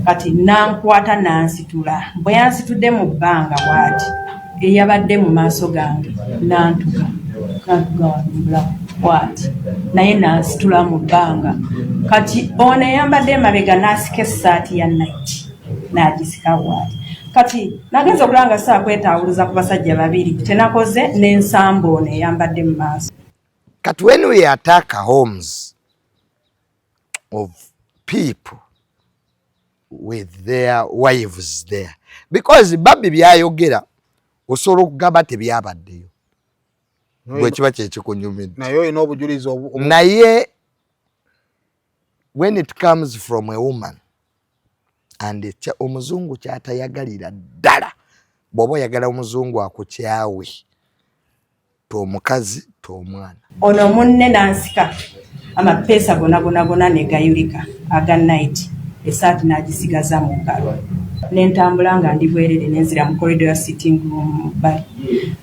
Kati nankwata nansitula, bwe yansitudde mu bbanga bw'ati, eyabadde mu maaso gange nantuga nantuga wano mubulago bw'ati, naye nansitula mu bbanga. Kati ono eyambadde emabega n'asika essaati ya night n'agisika bw'ati. Kati nagenze okulaba nga saakwetaawuluza ku basajja babiri, kyenakoze n'ensamba ono eyambadde mu maaso. Kati when we attack homes of people with their wives there, because Barbie byayogera osobola okugamba tebyabaddeyo, bwe kiba kyekikunyumidde. Naye olina obujulizi Naye when it comes from a woman and omuzungu kyatayagalira ddala, bw'oba oyagala omuzungu akukyawe, tomukazi tomwana. Ono munne nansika amapeesa gona gona gona ne gayulika aga night, essaati n'agisigaza mu ngalo, nentambula nga ndi bwerere nenzira mu corridor ya sitting room bbali.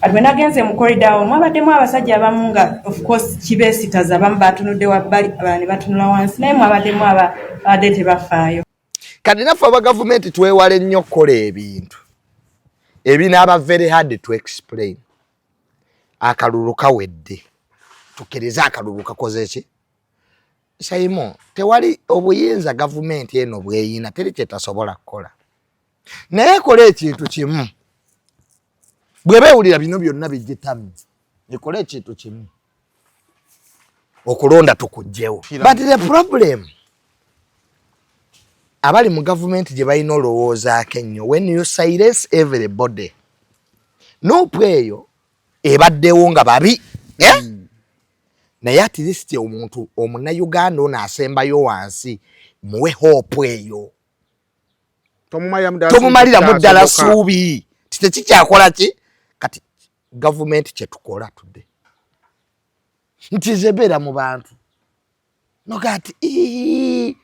Kati bwe nagenze mu corridor awo mwabaddemu abasajja abamu nga of course kibeesitaza, abamu batunudde wabbali, abalala ne batunula wansi, naye mwabaddemu abadde tebafaayo. Kati naffe aba gavumenti twewale nnyo okukola ebintu ebinaaba very hard to explain. Akalulu kawedde, tukkirize akalulu kakoze ki? Saimo, tewali obuyinza gavumenti eno bweyina, teri kyetasobola kukola, naye ekola ekintu kimu. Bweba ewulira bino byonna bigitamye, ekole ekintu kimu: okulonda tukugjewo. But the problem abali mu gavumenti gye balina olowoozaako ennyo, when you silence everybody, NUP eyo ebaddewo nga babi, eh? Naye at least omuntu omunnayuganda ono asembayo wansi muwe hope eyo. Tomumaliramu ddala ssuubi titekikyakola ki. Kati gavumenti kyetukola tudde nti nze beera mu bantu noga nti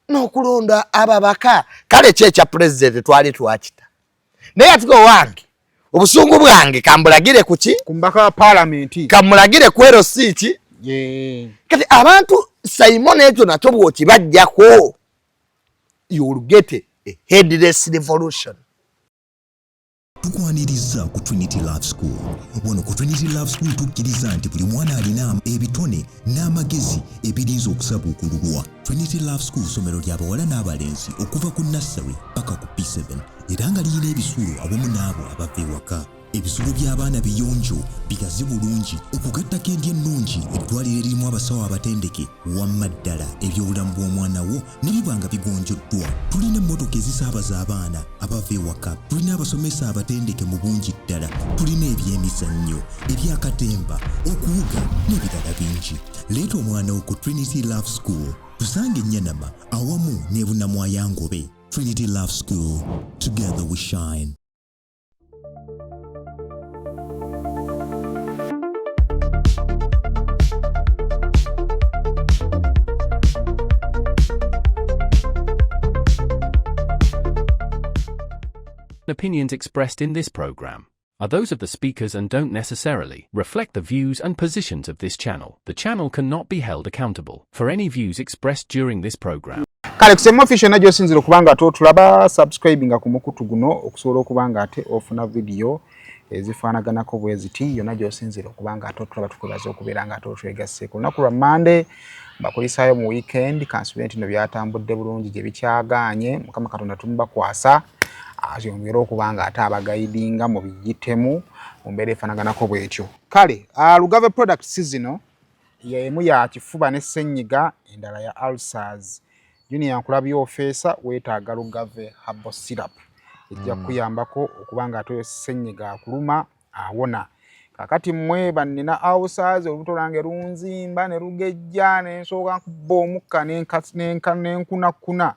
n'okulonda ababaka, kale ki ekya pulezidenti twali twakita, naye ati owange obusungu bwange kambulagire kuki? Ku mubaka wa paalamenti. Kamulagire ku LC ki. Kati abantu Simon ekyo nakyo bw'okibajjako, you will get a headless revolution. Tukwaniriza ku Trinity Love School. Wano ku Trinity Love School tukkiriza nti buli mwana alina ebitone n'amagezi ebirinza okusabuukululwa. Trinity Love School ssomero ly'abawala n'abalenzi okuva ku nursery paka ku P7, era nga liyina ebisulo awamu n'abo abava ewaka. Ebisulo by'abaana biyonjo, bigazi bulungi, okugattako endya ennungi, eddwaliro eririmu abasawo abatendeke, wamma ddala ebyobulamu bw'omwana wo ne biba nga bigonjoddwa. Tulina emmotoka ezisaabaza abaana abava ewaka, tulina abasomesa abatendeke mu bungi ddala, tulina ebyemizannyo, ebyakatemba, okuwuga n'ebirala bingi. Leeta omwana wo ku Trinity Love School, tusange Enyanama awamu ne Bunamwayangobe. Trinity Love School, together we shine. Opinions expressed in this program are those of the speakers and don't necessarily reflect the views and positions of this channel. The channel cannot be held accountable for any views expressed during this program. Kale kusema official najjo osinzira okuba nga ate otulaba, subscribinga ku mukutu guno okusobola okuba nga ate ofuna video ezifaanaganako bwe ziti. Yonna gy'osinzira okuba nga ate otulaba, tukwebaza okubeera nga ate otwegasseeko. Olunaku lwa Mande bakulisaayo mu weekend, kansubire nti no byatambudde bulungi gye bikyagaanye. Mukama Katonda tumubakwasa ayongere okuba nga ate abagaidinga mu biyitemu mu mbeera efaanaganako bwetyo. Kale Lugave products zino, emu ya kifuba ne ssenyiga, endala ya ulcers. Junior, nkulabye ofeesa, weetaaga Lugave Herbal Syrup, ejja kukuyambako okuba nga ate ssenyiga akuluma awona. Kakati mmwe bannina ulcers, olubuto lwange lunzimba ne lugejja, nensooka nkuba omukka nenkunakuna,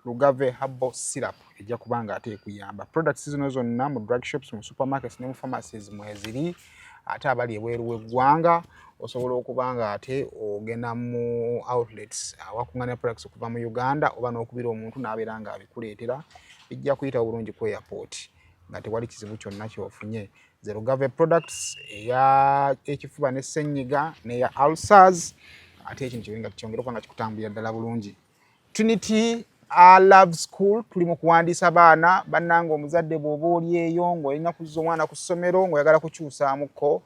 Lugave Herbal Syrup ejja kuba nga ate ekuyamba. Products zino zonna mu drug shops, mu supermarkets ne mu pharmacies mweziri. Ate abali ebweru w'eggwanga osobola okuba nga ate ogenda mu outlets awakuŋŋaanira products okuva mu Uganda, oba n'okubira omuntu n'abeera nga abikuleetera, bijja kuyitawo bulungi ku airport nga tewali kizibu kyonna ky'ofunye. Ze Lugave products, eya ekifuba ne ssenyiga n'eya ulcers, ate ekintu kibe nga kyongera okuba nga kikutambulira ddala bulungi. Trinity Love School tuli mu kuwandiisa baana. Bannange, omuzadde bw'oba oli eyo ng'olina kuzza omwana ku ssomero, ng'oyagala kukyusaamuko,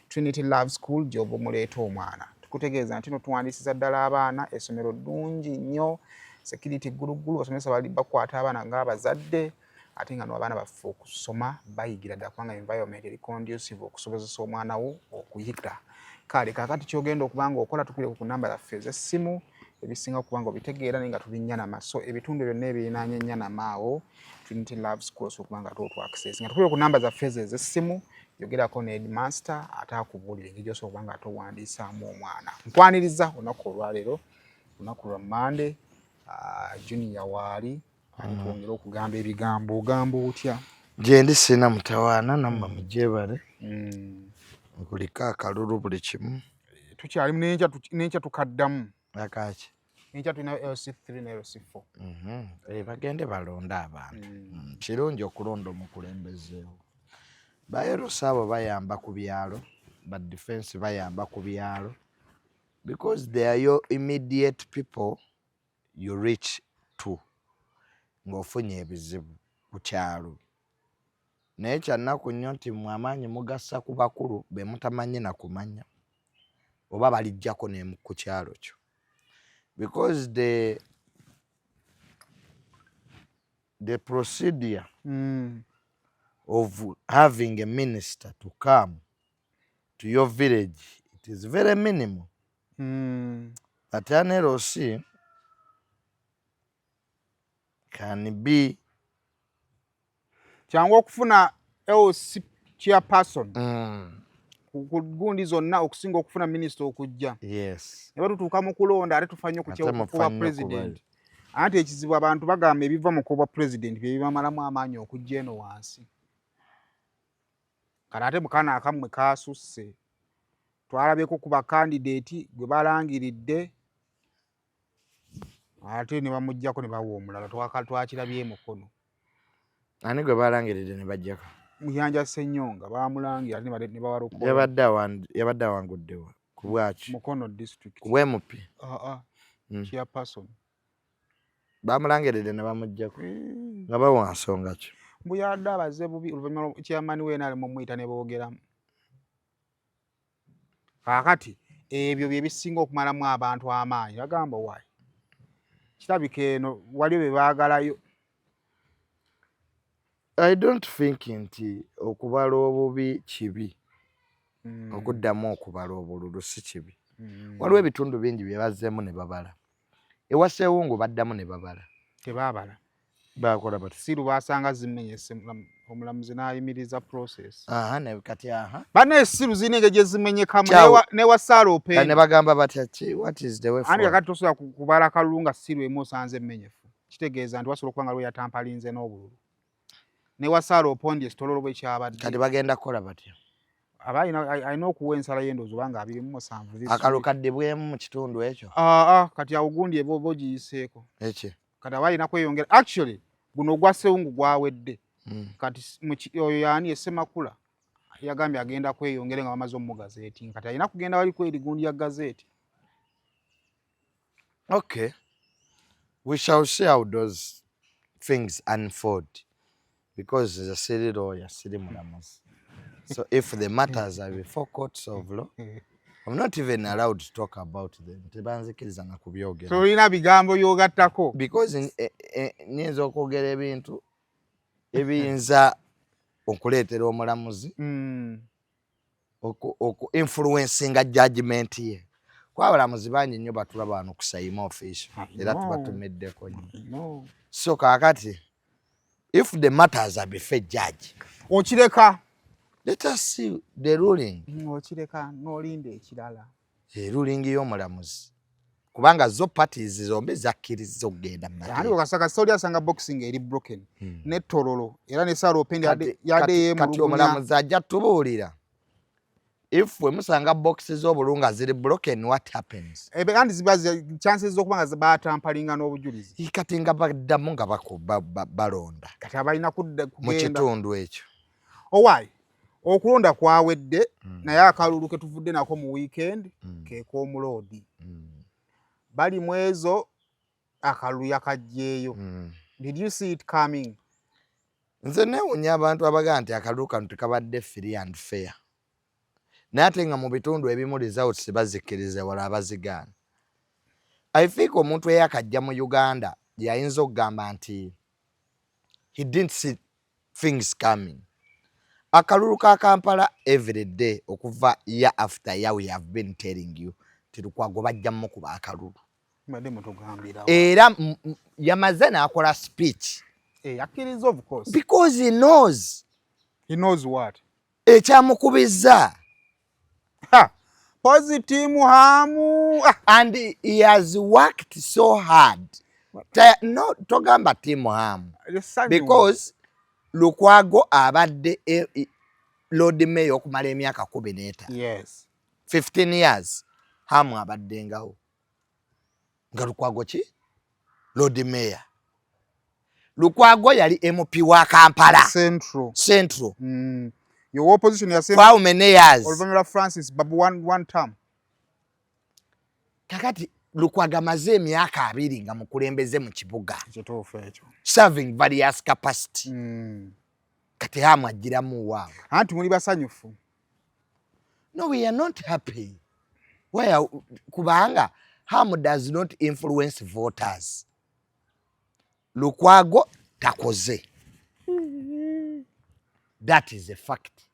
Trinity Love School gy'oba omuleeta omwana. Tukutegeeza nti no tuwandiisiza ddala abaana. Essomero ddungi nnyo, security gguluggulu, basomesa bali bakwata abaana ng'abazadde, ate nga no abaana baffe okusoma bayigira ddala kubanga environment eri conducive okusobozesa omwana wo okuyiga. Kale kaakati kyogenda okuba nga okola, tukubire ku namba yaffe ez'essimu, ebisinga okuba nga obitegeera, naye nga tuli Nyanama. So ebitundu byonna ebirinaanye Nyanama awo, Trinity Love School osobola okuba nga ate otwaccess nga tukubire ku namba zaffe ezo ez'essimu. Yogerako ne headmaster ate akubuulira engeri gy'osobola okuba nga ate owandiisaamu omwana. Nkwaniriza olunaku olwaleero, olunaku lwa Mande. Junior waali ate twongere okugamba ebigambo. Ogamba otya? Gyendi, sirina mutawaana, nammwe mugyebale. Nkuliko akalulu buli kimu. Tukyalimu n'enkya tukaddamu. Akaki? Enkya tulina LC3 ne LC4. Eh, bagende balonde abantu. Kirungi okulonda omukulembezeewo. Ba LC abo bayamba ku byalo, ba defense bayamba ku byalo because they are your immediate people you reach to ng'ofunye ebizibu ku kyalo. Naye kyannaku nnyo nti mmwe amaanyi mugassa ku bakulu be mutamanyi na kumanya oba balijjako ne ku kyalo kyo, because the procedure of having a minister to come to your village, it is very minimal. But an LC can be Kyangu okufuna LC chairperson ku gundi zonna okusinga okufuna minisita okujja. Ne batutuuka mu kulonda, ate tufa nnyo ku Ate mufa kuba nnyo. President. Anti ekizibu, abantu bagamba ebiva mu kuba president bye bibamalamu amaanyi okujja eno wansi. Kale ate mukana akammwe kasusse, twalabyeko ku bakandidate gwe balangiridde, ate ne bamuggyako ne bawa omulala. Twakirabye emukono. Ani gwe balangiridde ne bajjako? Muyanja Ssenyonga bamulangira ate ne bawalukola. Yabadde awanguddewa ku bwaki? Mukono district. Ku bw'MP? Aa. Chairperson. Bamulangiridde ne bamuggyako nga bawa nsonga ki? Mbu yadde abaze bubi, oluvannyuma lwa chairman we NRM omuyita ne boogeramu. Kaakati ebyo bye bisinga okumalamu abantu amaanyi. Bagamba waayi, kirabika eno waliyo bye baagalayo. I don't think nti okubala obubi kibi. Okuddamu okubala obululu si kibi. Waliwo ebitundu bingi bye bazzeemu ne babala. Ewa Sewungu baddamu ne babala. Tebaabala. Bakola bati. Siru basanga zimenyese, omulamuzi n'ayimiriza process. Aha, ne kati aha. Banna, essiru zirina engeri gye zimenyekamu. Newa Saara Opendi. Ne bagamba batya ki, what is the way Anti forward? Kakati tosobola kubala kalulu nga siru emu osanze emmenyefu, kitegeeza nti wasobola okuba nga lwe yatampalinze n'obululu. Newa Saara Opondi esitololo bwe kyabadde. Kati bagenda kukola batya? Aba alina okuwa ensala y'endowooza obanga 27 this Akalulu week. Kaddibwemu mu kitundu ekyo. Aa, kati awo gundi eba oba ogiyiseeko. Eki? Kati aba alina kweyongera. Actually guno ogwa Sewungu gwawedde. Kati oyo yaani esemakula yagambye agenda kweyongera nga bamaze omugazeeti, kati alina kugenda wali kweri gundi ya gazette. Okay, we shall see how those things unfold, because nze siri lawyer, siri mulamuzi. So if the matters are before courts of law, I'm not even allowed to talk about them. Tebanzikiriza na kubyogera. Tolina bigambo byogattako? Because nyinza okwogera ebintu ebiyinza okuleetera omulamuzi oku influencinga judgment ye, kuba abalamuzi bangi nnyo batulaba wano ku Saima Official, era tubatumiddeko nnyo. So kaakati if the matters are before judge, okireka. Let us see the ruling. Okireka n'olinda ekirala. Ruling y'omulamuzi, kubanga zo parties zombi zakkiriza okugenda mu Ani mateeka. Okasaka oli asanga boxing eri broken ne Tororo era ne Sarah Opendi yadde Kati yeemulugunya. Omulamuzi ajja tubuulira if we musanga box z'obululu nga ziri broken, what happens? Ebe andi ziba chances z'okuba nga batampalinga n'obujulizi. Kati nga baddamu nga balonda Kati abalina kudda mu kugenda kitundu ekyo. Owaayi, okulonda kwawedde, naye akalulu ke tuvudde nako mu weekend ke k'omuloodi. Bali mu ezo. Akalulu yakajjeeyo. Did you see it coming? Nze neewunya abantu abagaa nti akalulu kano tekabadde free and fair, naye ate nga mu bitundu ebimu results bazikkiriza, wala abazigaana. I think omuntu eyakajja mu Uganda yayinza okugamba nti he didn't see things coming. Akalulu ka Kampala, every day okuva year after year we have been telling you ti Lukwago bajja mukuba akalulu. Mbadde mutugambira. Era yamaze n'akola speech. Eh, akkiriza, of course. Because he knows. He knows what? Ekyamukubizza. Ha! Positive hamu. Ah! And he has worked so hard. No, togamba team Ham, because Lukwago abadde Lord Mayor okumala emyaka 15. 15 years Hamu abaddengawo nga Lukwago ki Lord Mayor. Lukwago yali MP wa Kampala Central. Central. Your opposition ya For how many years? Oluvannyuma lwa Francis Babu one term. Kakati Lukwago amaze emyaka 20 nga mukulembeze mu kibuga, Kituufu ekyo. serving various capacity. Kati Hamu agiramu waawe? Anti muli basanyufu. No, we are not happy. Where? Kubanga Hamu does not influence voters. Lukwago takoze, that is a fact.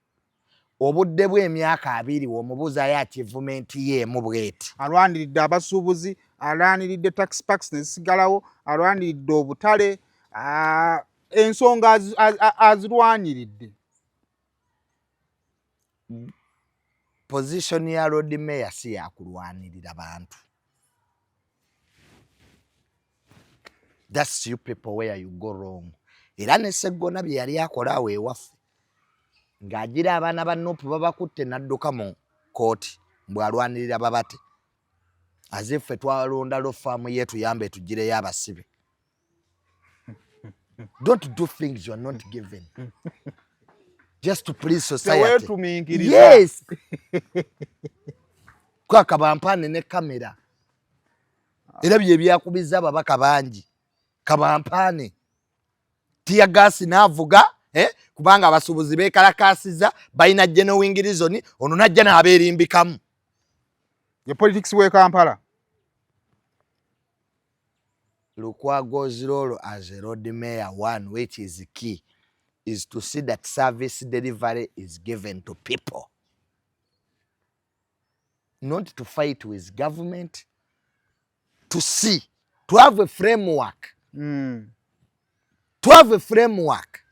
Obudde bw'emyaka 20 omubuuzayo achievement ye emu bweti. Alwaniridde abasuubuzi, alwaniridde tax parks ne zisigalawo, alwaniridde obutale, ensonga azirwaniridde. Position ya Lord Mayor si yakulwanirira bantu. That's you people where you go wrong. Era ne Seggona bye yali akola awo ewaffe, ng'agira abaana ba Nuupu babakutte n'adduka mu kooti mbw'alwanirira babate, aziffe twalonda law firm ye tuyambe etugireyo abasibe. Don't do things you are not given just to please society. Teweetuminkiriza. Yes, kwakabampane ne kamera era bye byakubiza ababaka bangi. Kabampane tear gas n'avuga, eh? Kubanga abasuubuzi beekalakaasiza balina genuine reason, ono najja n'abeerimbikamu. Ye politics we Kampala. Lukwago's role as a Lord Mayor, one which is key, is to see that service delivery is given to people, not to fight with government, to see, to have a framework. To have a framework.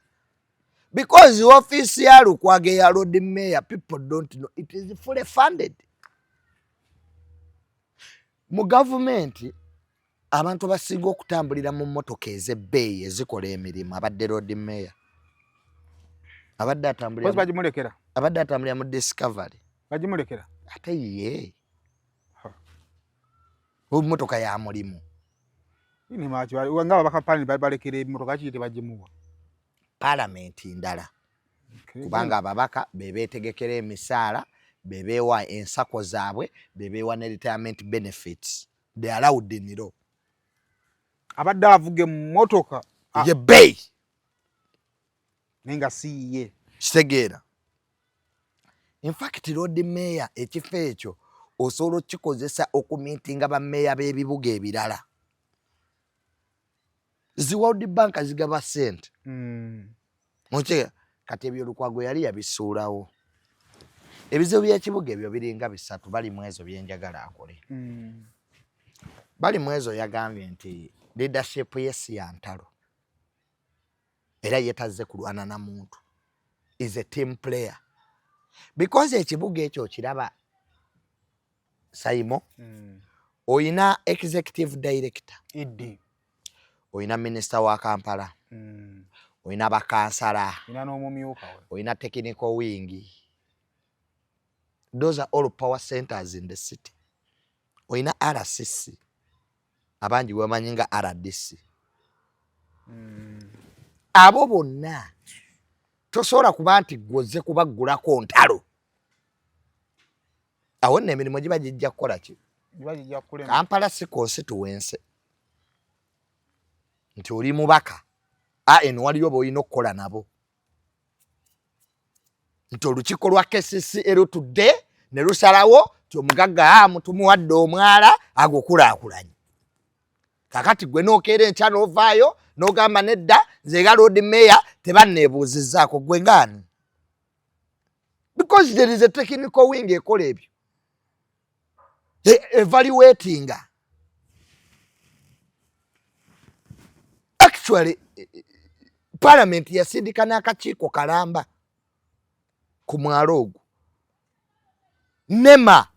Because the office ya Lukwago ya Lord Mayor, people don't know, it is fully funded. Mu government, abantu abasinga okutambulira mu mmotoka ez'ebbeeyi ezikola emirimu abadde Lord Mayor. Abadde atambulira Kozi bagimulekera. Abadde atambulira mu Discovery. Bagimulekera. Ate ye emmotoka ya mulimu. Nga ababaka parliament balekera emmotoka, kiki tebagimuwa? Paalamenti ndala. Kubanga ababaka be beetegekera emisaala, be beewa ensako zaabwe, be beewa ne retirement benefits. They allowed in law. Abadde avuga emmotoka ye bbeeyi naye nga si ye. Kitegeera, in fact Lord Mayor ekifo ekyo osobola okukikozesa okumiitinga bammeeya b'ebibuga ebirala. Zi World Bank zigaba ssente. Okitegeera? Kati ebyo Lukwago yali yabisuulawo. Ebizibu by'ekibuga ebyo biringa bisatu. Bali mu ezo byenjagala akole. Bali mu ezo yagambye nti leadership ye si ya ntalo, era ye tazze kulwana na muntu, is a team player, because ekibuga ekyo okiraba, Saimo, oyina executive director, Iddi. oyina minisita wa Kampala, oyina bakansala, ina n'omumyuka we. Oyina technical wing. Those are all power centers in the city. Oyina RCC, abangi webamanyi nga RDC. Abo bonna tosobola kuba nti gwoze kubaggulako ntalo. Awo nno emirimu giba gijja kukola ki? Giba gijja kukulema. Kampala si constituency. Nti oli mubaka, a eno waliyo b'olina okukola nabo, nti olukiiko lwa KCC erutudde ne lusalawo nti omugagga amu tumuwadde omwala agukulaakulanye. Kakati gwe n'okeera enkya n'ovaayo n'ogamba nedda, nze nga Lord Mayor tebanneebuuzizzaako. Gwe ngaani? Because there is a technical wing ekola ebyo, evaluatinga. Actually, parliament yasindika n'akakiiko kalamba ku mwalo ogwo. NEMA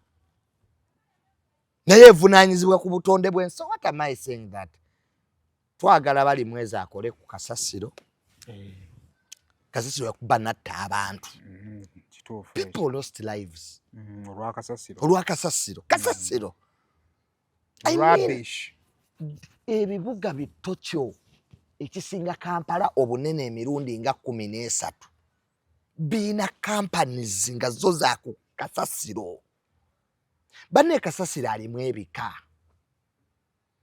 naye evunaanyizibwa ku butonde bwensi. So what am I saying? That twagala bali mwezi akole ku kasasiro. Kasasiro yakuba natta abantu. People lost lives olwakasasiro. Kasasiro, I mean, ebibuga bitokyo ekisinga Kampala obunene emirundi nga 13 biina companies nga zo za ku kasasiro. Banne, kasasiro alimu ebika.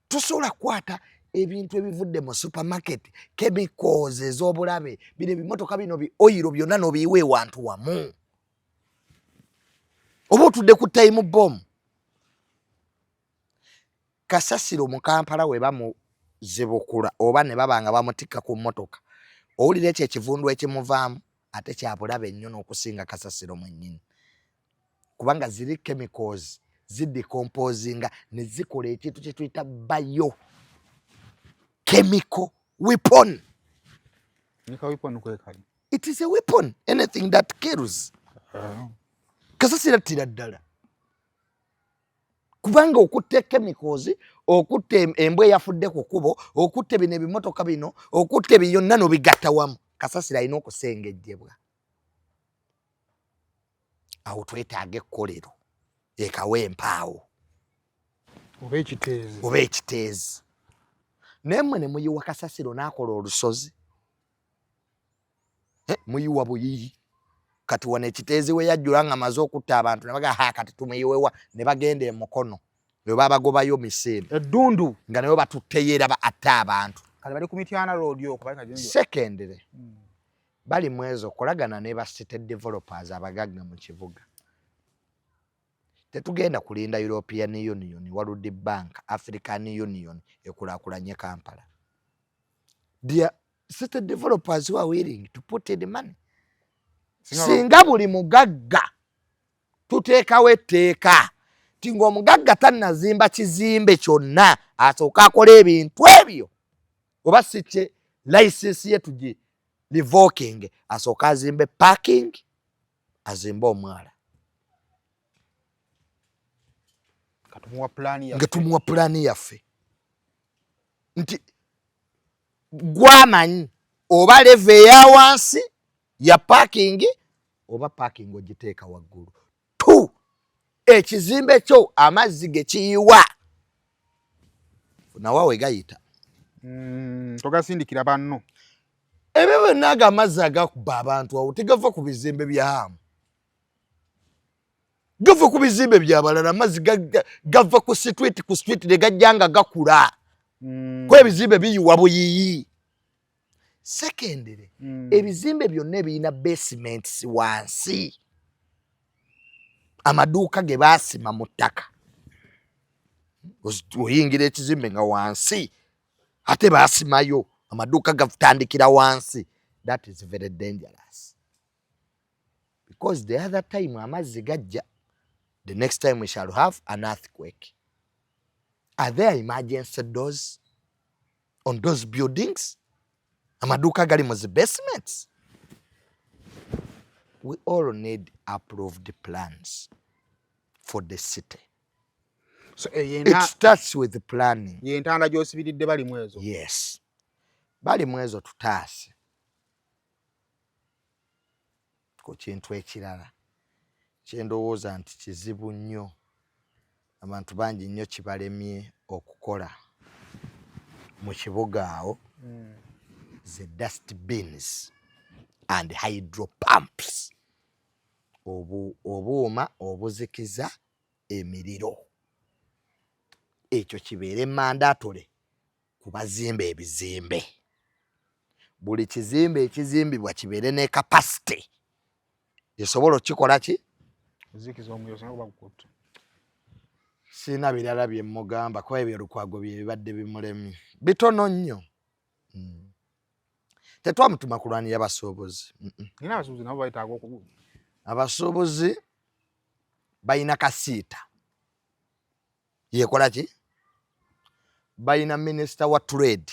Tosobola kukwata ebintu ebivudde mu supermarket, chemicals ez'obulabe, bino ebimotoka, bino bi oil byonna n'obiyiwa ewantu wamu, oba otudde ku time bomb. Kasasiro mu Kampala we bamuzibukula oba ne baba nga bamutikka ku mmotoka, owulira ekyo ekivundu ekimuvaamu, ate kyabulabe nnyo n'okusinga kasasiro mwennyini, kubanga ziri chemicals zidecomposinga ne zikola ekintu kye tuyita bio chemical weapon. It is a weapon, anything that kills. Kasasiro attira ddala, kubanga okutta chemicals, okutta embwa eyafudde ku kkubo, okutta bino ebimotoka bino, okutta ebyo byonna n'obigatta wamu. Kasasiro alina okusengejjebwa. Awo twetaaga ekkolero ekawempaawo oba ekiteezi. Oba ekiteezi. Naye mmwe ne muyiwa kasasiro n'akola olusozi. Muyiwa buyiyi. Kati wano ekiteezi we yajjula nga maze okutta abantu, ne baga ha, kati tumuyiwewa? Ne bagenda emukono ne babagobayo misinde. Eddundu. Nga nayo batutteyo era atte abantu. Kale bali ku Mityana Road okwo bali kajinjo. Secondly, bali mwezo okolagana ne ba city developers abagagga mu kibuga. Tetugenda kulinda European Union, World Bank, African Union ekulaakulanye Kampala. There city developers who are willing to put in money. Singa buli mugagga tuteekawo etteeka ti ng'omugagga tannazimba kizimbe kyonna asooka akola ebintu ebyo, oba si kye license ye tugi revoking, asooka azimbe parking, azimbe omwala. Katumuwa pulaani nga tumuwa pulaani yaffe nti gwamanyi oba level eya wansi ya parking oba parking ogiteeka waggulu tu ekizimbe kyo amazzi ge kiyiwa nawa we gayita. Togasindikira banno. Ebyo byonna, ago amazzi agakuba abantu awo tegava ku bizimbe bya Hamu, gava ku bizimbe byabalala. Amazzi gava ku street, ku street ne gajja nga gakula. Ko ebizimbe biyiwa buyiyi. Secondly, ebizimbe byonna ebirina basements wansi, amaduuka ge baasima mu ttaka, oyingira ekizimbe nga wansi ate baasimayo, amaduuka gatandikira wansi. That is very dangerous, because the other time amazzi gajja, the next time we shall have an earthquake. Are there emergency doors on those buildings? Amaduuka gali mu zi basements. We all need approved plans for the city. So eh, it starts with the planning. Yentanda gy'osibiridde bali mwezo. Yes, bali mwezo. Tutaase ku kintu ekirala kyendowooza nti kizibu nnyo, abantu bangi nnyo kibalemye okukola mu kibuga awo, ze dust bins and hydro pumps, obuuma obuzikiza emiriro. Ekyo kibeere mandatory. Ku bazimba ebizimbe, buli kizimbe ekizimbibwa kibeere ne capacity esobola okukikola ki. Zikiza omuliro singa guba gukutte. Sirina birala bye mugamba kuba ebyo Lukwago bye bibadde bimulemye bitono nnyo. Tetwamutuma kulwanira basuubuzi. Nina abasuubuzi nabo bayetaaga oku Abasuubuzi balina kasiita yekola ki, balina minisita wa trade.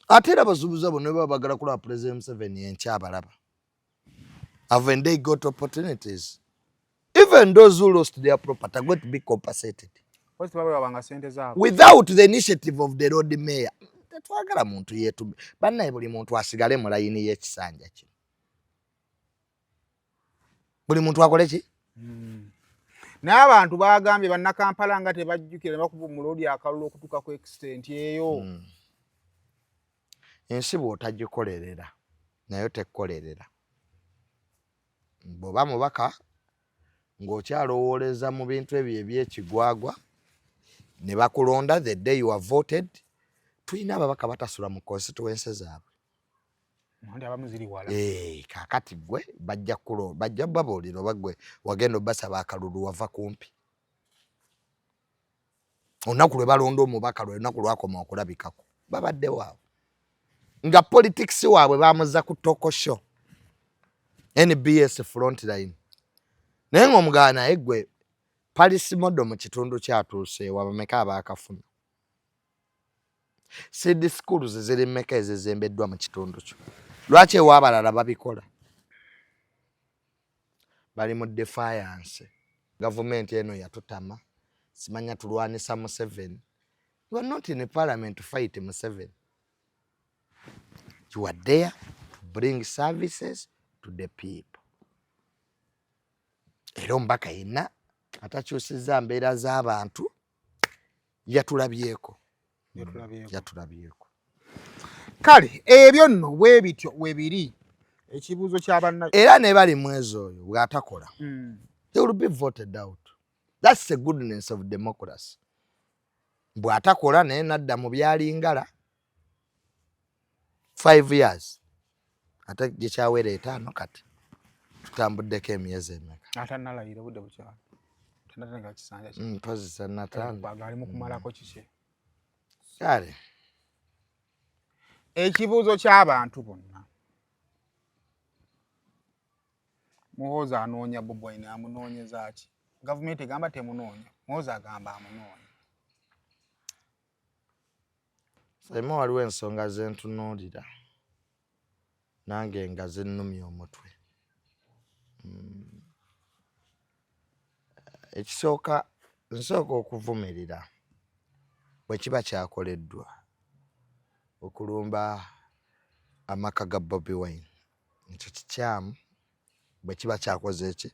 Ate era abasuubuzi abo ne baba bagala kulaba President Museveni enkya abalaba. Haven't they got opportunities? Even those who lost their property are going to be compensated Pozi tebabawanga sente zaabwe. Without the initiative of the Lord Mayor. Tetwagala muntu yeetume bannaye, buli muntu asigale mu layini y'ekisanja kino, buli muntu akole ki. Naye abantu bagambye bannakampala nga tebajjukira ne bakuba omuloodi akalulu okutuuka ku extent eyo. Ensi bw'otagikolerera nayo tekkolerera. Bw'oba mubaka ng'okyalowooleza mu bintu ebyo ebyekigwagwa ne bakulonda, the day you are voted, tulina ababaka batasula mu constituency zaabwe. Anti abamu ziri wala. Eh, kaakati gwe bajja kulo bajja babuulira oba gwe wagenda obasaba akalulu wava kumpi. Olunaku lwe balonda omubaka lwe lunaku lwakoma okulabikako, babadde waawe nga politics waabwe bamuza ku talk show NBS Frontline, naye ng'omugaba naye gwe Paris model mu kitundu kyatuuseewo, abameka abaakafuna? Seed schools ziri mmeka ezizimbiddwa mu kitundu kyo? Lwaki ew'abalala babikola? Bali mu defiance. Gavumenti eno yatutama, simanya tulwanisa Museveni. You are not in parliament to fight Museveni, you are there to bring services to the people. Era omubaka yenna atakyusizza mbeera z'abantu yatulabyeko. Yatulabyeko. Yatulabyeko. Kale ebyo nno bwe bityo we biri, ekibuuzo ky'abanna. Era ne bali mwezi oyo bw'atakola, they will be voted out. That's the goodness of democracy. Bw'atakola naye nadda mu byalingala 5 years, ate gyekyawera 5, kati tutambuddeko emyezi emeka? Atannalayira, obudde bukyali, tannatandika kisanja kye. Mpozi tannatandika. Ali mu kumalako kiki. Kale. Ekibuuzo ky'abantu bonna, Muhoozi anoonya Bobi Wine, amunoonyeza ki? Gavumenti egamba temunoonya, Muhoozi agamba amunoonya. Sema waliwo ensonga zentunuulira nange nga zinnumya omutwe. Ekisooka, nsooka okuvumirira bwe kiba kyakoleddwa okulumba amaka ga Bobi Wine. Ekyo kikyamu bwe kiba kyakoze eki.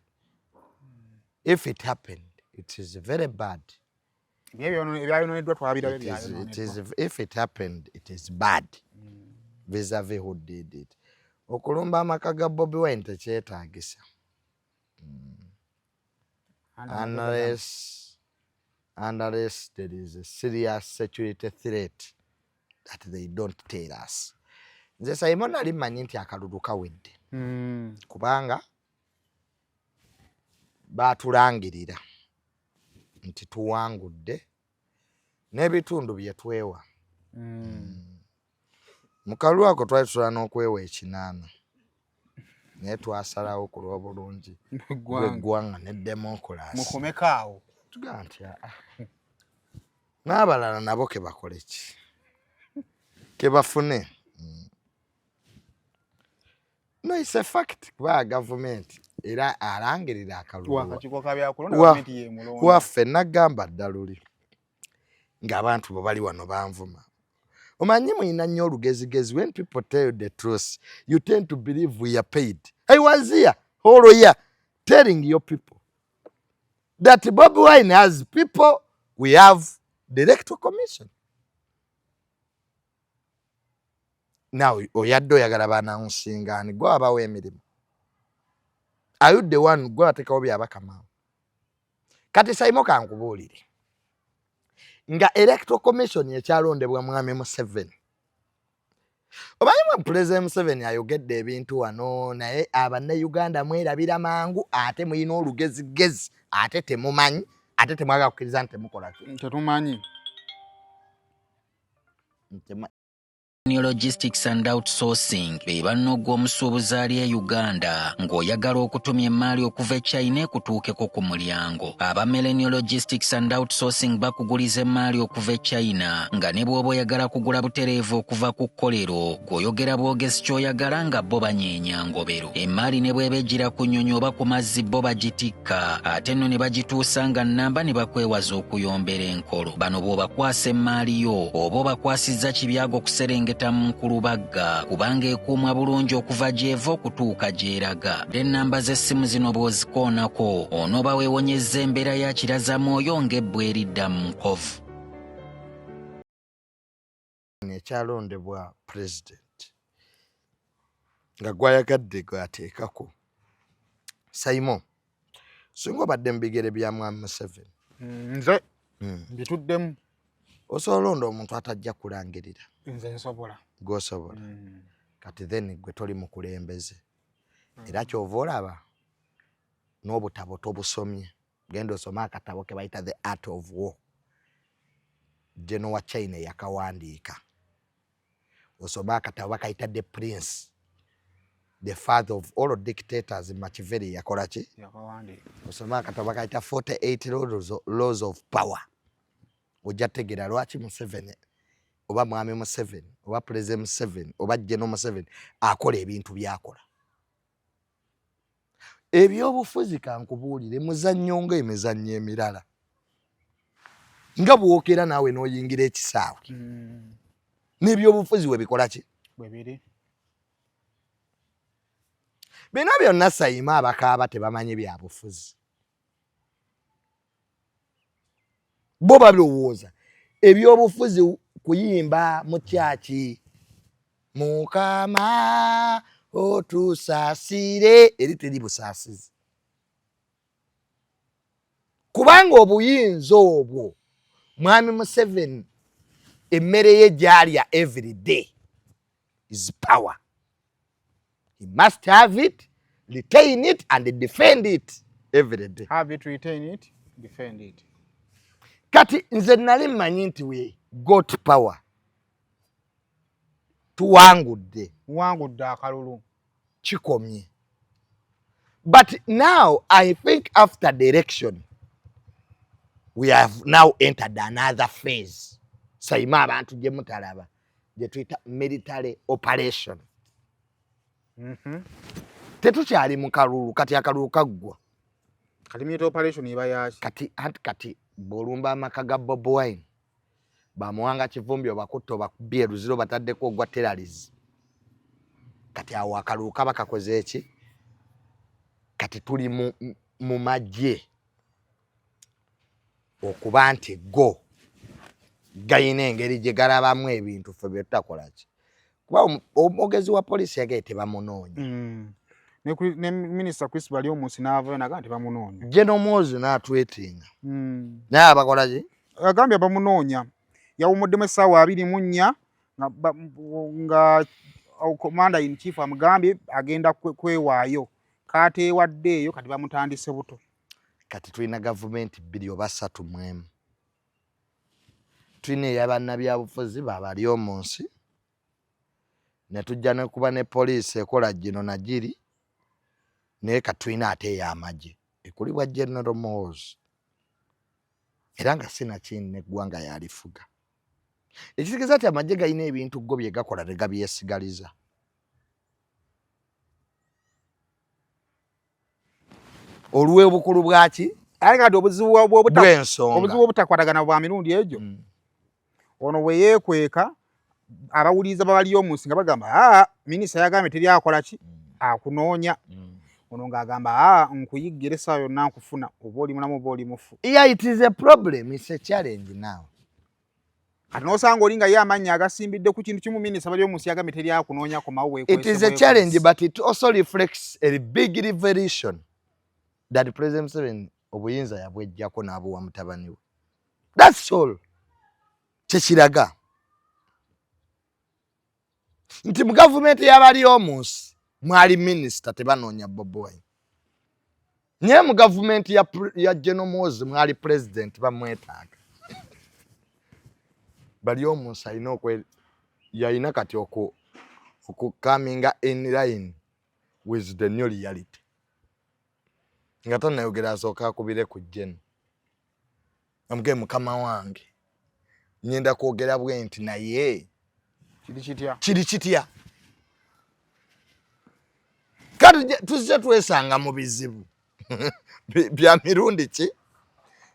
If it happened, it is very bad. Ebyayononeddwa twabirabe. If it happened, it is bad vis-a-vis who did it. Okulumba amaka ga Bobi Wine tekyetaagisa, unless there is a serious security threat that they don't tell us. Nze Simon nali mmanyi nti akalulu kawedde, kubanga baatulangirira nti tuwangudde n'ebitundu bye twewa. Mu kalulu ako twali tusobola n'okwewa 80, naye twasalawo ku lw'obulungi bw'eggwanga ne demokulasi. Mukomeko awo. Tugamba nti aa, n'abalala nabo ke bakole ki, ke bafune. No, it's a fact, kuba gavumenti era alangirira akalulu. Waffe nagamba dda luli ng'abantu bwe bali wano banvuma, omanyi mulina nnyo olugezigezi. When people tell you the truth, you tend to believe we are paid. I was here whole year telling your people that Bobi Wine has people. We have the Electoral Commission. Now oyadde oyagala banansingaani gwe abawa emirimu? Are you the one gwe bateekawo byabakamaawo? Kati Saimo, kankubuulire. Nga Electoral Commission ekyalondebwa Mwami Museveni, omanyi mwe Pulezidenti Museveni ayogedde ebintu wano, naye Abannayuganda mwerabira mangu, ate muyina olugezigezi, ate temumanyi, ate temwagala kukkiriza nti temukola ki. Tetumanyi. Logistics and Outsourcing be banno omusuubuzi ali e Uganda ng'oyagala okutumya emaali okuva e China ekutuukeko ku mulyango. Aba Millennial Logistics and Outsourcing bakuguliza emaali okuva e China nga ne bw'oba oyagala kugula butereevu okuva ku kkolero, gw'oyogera bwogezi ky'oyagala nga bo banyeenya ngobero. Emaali ne bw'eba egira ku nnyonyi oba ku mazzi, bo bagitikka ate nno ne bagituusa nga nnamba ne bakwewaza okuyombera enkolo. Bano bw'obakwasa emaali yo oba obakwasizza kibyago kuserengeta mu nkulubagga, kubanga ekuumwa bulungi okuva gy'eva okutuuka gy'eraga. Ennamba z'essimu zino bw'ozikoonako onooba weewonyezza embeera ya kirazamwoyo ng'ebbwa eridda mu nkovu. Ekyalondebwa pulezidenti nga gwayagadde gwateekako, Simon, singa obadde mu bigere bya Mwami Museveni? Nze mbituddemu. Osobola olonda omuntu atajja kulangirira? Nze nsobola. Gwosobola. Kati then gwe toli mukulembeze, era kyova olaba n'obutabo tobusomye. Genda osome akatabo ke bayita The Art of War, General wa China eyakawandiika. Osome akatabo bakayita The Prince, the Father of All Dictators, Machiavelli yakola ki? Yakawandiika. Osome akatabo bakayita 48 Laws of Power, ojja tegeera lwaki Museveni oba Mwami Museveni oba President Museveni oba General Museveni akola ebintu byakola. Ebyobufuzi, kankubuulire, muzannyo ng'emizannyo emirala, nga bwokera naawe n'oyingira ekisaawe, n'ebyobufuzi we bikola ki? Bwe biri. Bino byonna, Sayima, abakaaba tebamanyi byabufuzi. Bo balowooza ebyobufuzi kuyimba mu kyaki, Mukama otusaasire. Eri teri busaasizi, kubanga obuyinza obwo Mwami Museveni emmere ye gyalya every day is power. He must have it, retain it and defend it every day. Have it, retain it, defend it. Kati nze nali mmanyi nti we got power, tuwangudde. Wangudde akalulu. Kikomye. But now I think after the election we have now entered another phase, Saima, abantu gye mutalaba, gye tuyita military operation. Tetukyali mu kalulu kati, akalulu kaggwa. Kati military operation eba yaki? Kati anti kati bw'olumba amaka ga Bobi Wine, bamuwanga Kivumbi, obakutta, obakubye eruziro, bataddeko ogwa terrorism. Kati awo akalulu kaba kakoze eki? Kati tuli mu magye okuba nti go gayina engeri gye galabamu ebintu ffe bye tutakola ki, kuba omwogezi wa poliisi yagaye tebamunoonya. Ne Minisita Chris Baryomunsi n'avayo naga nti bamunoonya. General Muhoozi n'atwetinga, naye abakola ki? Agambye bamunoonya, yawumuddemu essaawa 24 nga commander in chief amugambye agenda kwewaayo, kateewaddeeyo, kati bamutandise buto. Kati tulina gavumenti bbiri oba ssatu mu emu. Tulina eyabannabyabufuzi babali omu nsi, ne tujja nekuba ne poliisi ekola gino nagiri, naye kati tulina ate ey'amagye ekulibwa General Muhoozi, era nga sinakindi neggwanga yalifuga, ekitegeeza nti amagye galina ebintu go bye gakola ne gabyesigaliza. Olw'obukulu bwaki? Aye kati obuzibu bw'ensonga. Obuzibu obutakwatagana bwa mirundi egyo. Ono bwe yeekweka, abawuliriza babaliyo omunsi nga bagamba, aa, minisita yagambye teri akola ki akunoonya. Ono ng'agamba, aa, nkuyiggira essaawa yonna nkufuna, oba oli mulamu oba oli mufu. Yeah, it is a problem, it's a challenge now. Kati n'osanga oli nga ye amannya agasimbidde ku kintu kimu, minisita bali omunsi yagambye teri akunoonya, komawo weekwese. It is a challenge, but it also reflects a big revelation that President Museveni obuyinza yabwejjako n'abuwa mutabani we. That's all. Kyekiraga nti mu gavumenti y'abali omunsi mwali minisita tebanoonya Bobi Wine, naye mu gavumenti ya General Muhoozi mwali pulezidenti bamwetaaga. Bali omunsi alina okwe yalina kati okukaminga in line with the new reality nga tanayogera asooka akubire ku General amuge, "Mukama wange, ngenda kwogera bwe nti, naye Kiri kitya? Kiri kitya?" Kati tuzze twesanga mu bizibu bya mirundi ki,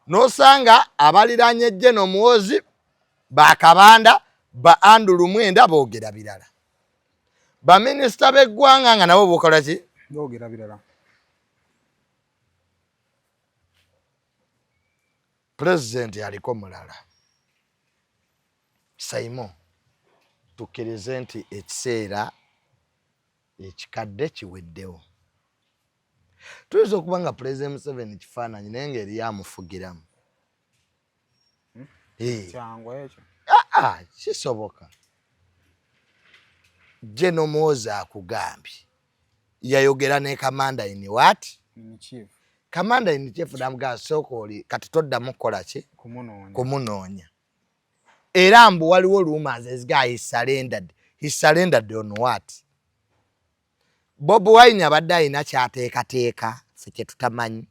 n'osanga abaliraanye General Muhoozi, bakabanda ba Andrew Mwenda boogera birala, baminisita b'eggwanga nga nabo bokola ki? Boogera birala. Pulezidenti aliko mulala. Saimo, tukkirize nti ekiseera ekikadde kiweddewo. Tuyinza okuba nga Pulezidenti Museveni kifaananyi, naye ng'eriyo amufugiramu. Eh. Kyangu ekyo? Aa, kisoboka. General Muhoozi akugambye yayogera ne commander in what? In chief. Commander in chief namugamba, "Sooka oli kati toddamu kukola ki?" Kumunoonya. Kumunoonya. Era mbu waliwo rumors ezigaa he surrendered. He surrendered on what? Bobi Wine abadde alina kyateekateeka ffe kye tutamanyi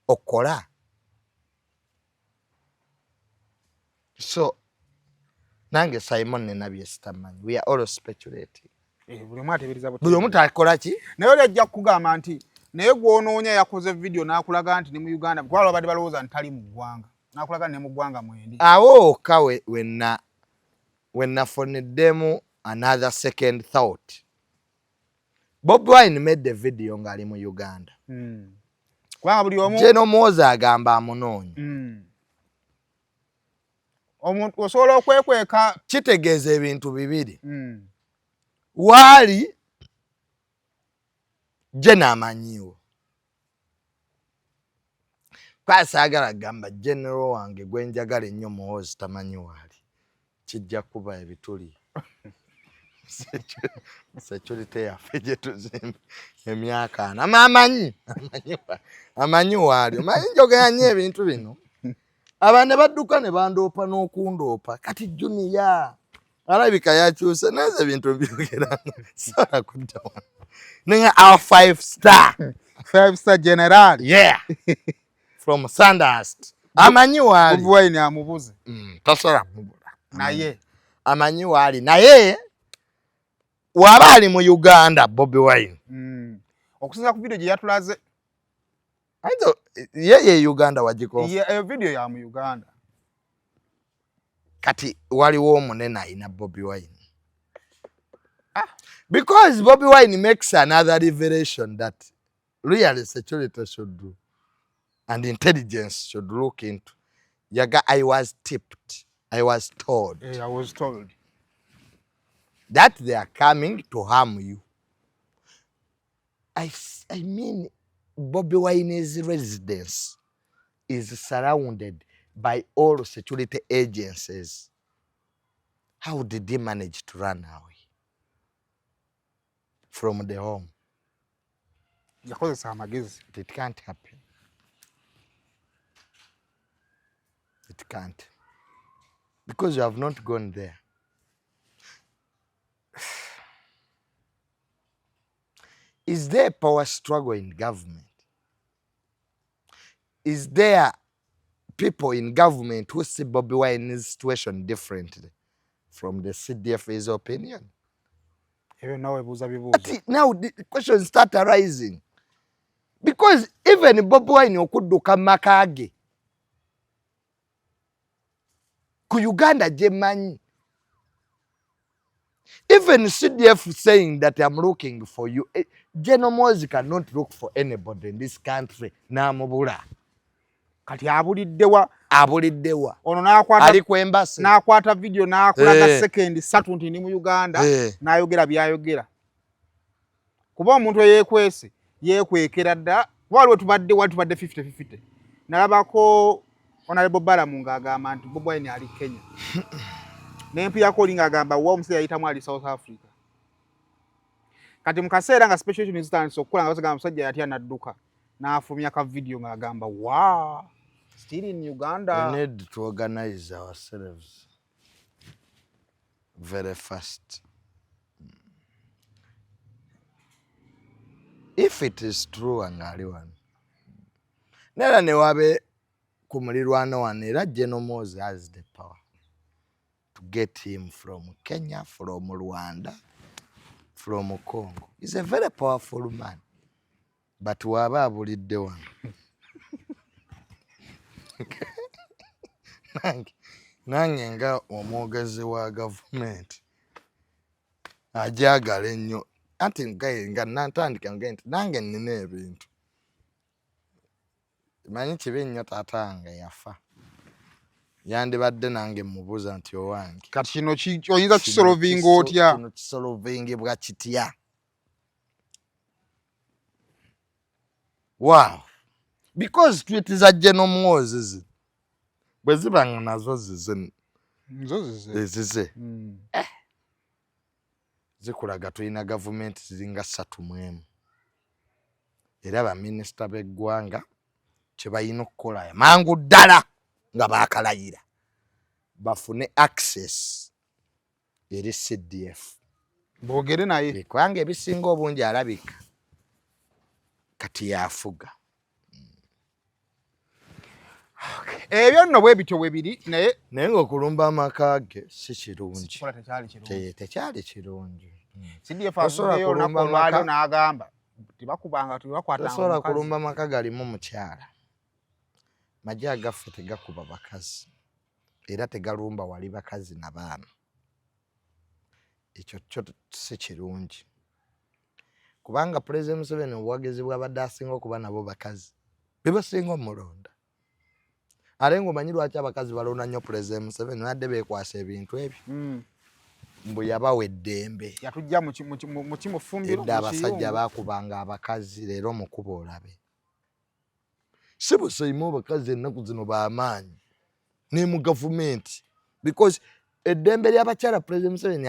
okukola. So nange Simon nina byesitamanyi, we are all speculating. Eh, buli omu ateebereza. Buli omu takola ki? Naye oli ajja kukugamba nti naye gw'onoonya yakoze vidiyo n'akulaga nti ne mu Uganda, kuba babadde balowooza nti tali mu ggwanga, n'akulaga nti ne mu ggwanga mwendi. Awo wokka wenafuniddemu another second thought. Bobi Wine made the video ng'ali mu Uganda. Kubanga buli omu General Muhoozi agamba amunoonya. Omuntu osobola okwekweka. Kitegeeza ebintu bibiri. Waali General amanyiiwo kwasaagala gamba general wange gwe njagala ennyo Muhoozi tamanyi waali, kijja kuba ebituli security yaffe gye tuzimba emyaka 40. Amanyi waali. Omanyi njogera nnyo ebintu bino, abantu ne badduka ne bandoopa n'okundoopa. Kati Junior alabika yakyuse naze ebintu byogera sobola kudda wano naye our five star Five star general. Yeah, from Sandhurst amanyi waali. Bobi Wine amubuze. Tasobola mubula. Naye amanyi waali, naye waba ali mu Uganda Bobi Wine. Okusinziira ku video gye yatulaze. Ayinza ye Uganda wagiko. Eyo video ya mu Uganda. Kati waliwo omunene ayina Bobi Wine. Ah. Because Bobi Wine makes another revelation that really security should do and intelligence should look into. Yaga, "I was tipped, I was told." Eh, I was told. That they are coming to harm you. I mean, Bobi Wine's residence is surrounded by all security agencies. How did he manage to run away from the home? Yakozesa amagezi. It can't happen. It can't. Because you have not gone there. Is there a power struggle in government? Is there people in government who see Bobi Wine's situation differently from the CDF's opinion? Ebyo nawe webuuza bibuuzo. Ati, now the questions start arising. Because even Bobi Wine okudduka mu maka ge ku Uganda gye mmanyi, even CDF saying that I'm looking for you, General Muhoozi cannot look for anybody in this country n'amubula. Kati abuliddewa? Abuliddewa? Ono n'akwata Ali ku embassy. N'akwata video n'akulaga sekendi 3 nti ndi mu Uganda. N'ayogera byayogera, kuba omuntu eyeekwese yeekwekera dda. Kuba waliwo tubadde wali tubadde 50-50, nalabako Honorable Balamu ng'agamba nti Bobi Wine ali Kenya, nempuyako oli ng'agamba wa omusajja yayitamu ali South Africa. Kati mu kaseera nga speculation zitandise okukula, nga basagamba omusajja yatya n'adduka n'afulumya ka video ng'agamba wa still in Uganda. We need to organize ourselves very fast. If it is true nga ali wano, neera newabe ku mulirwano wano, era General Muhoozi has the power to get him from Kenya, from Rwanda, from Congo. He's a very powerful man, but waaba abulidde wano, nange nga omwogezi wa gavumenti ajagala ennyo, anti nga nantandika nge nti nange nnina ebintu manyi kibi nnyo. Taata wange yafa, yandibadde nange mubuuza nti owange Kati kino oyinza kisolovinga otya? Kino kisolovingibwa kitya? Wow, because tweet za General Muhoozi zino bwe ziba nga nazo zize, ezize zikulaga tulina gavumenti ziringa 31, era baminisita b'eggwanga kye balina okukola mangu ddala nga baakalayira bafune access eri CDF boogere naye, kubanga ebisinga obungi alabika kati yafuga. Ebyo nno bwe bityo bwe biri, naye Naye ng'okulumba amaka ge si kirungi, tekyali kirungi. CDF avuddeyo olunaku olwaliro n'agamba tebakubanga, tebakwatanga. Tosobola kulumba maka galimu mukyala. Majje agaffe tegakuba bakazi era tegalumba wali bakazi na baana. Ekyo kyo si kirungi, kubanga Pulezidenti Museveni obuwagizi bwabadde asinga okuba nabo bakazi bebasinga omulonda. Ate ng'omanyi lwaki abakazi balonda nnyo Pulezidenti Museveni? Badde beekwasa ebintu ebyo mbu yabawa eddembe. Yatujja mu kimufumbiro. Edda abasajja bakubanga abakazi, leero mukuba olabe. Si busaimu, abakazi ennaku zino b'amaanyi ne mu gavumenti, because eddembe ly'abakyala Pulezidenti Museveni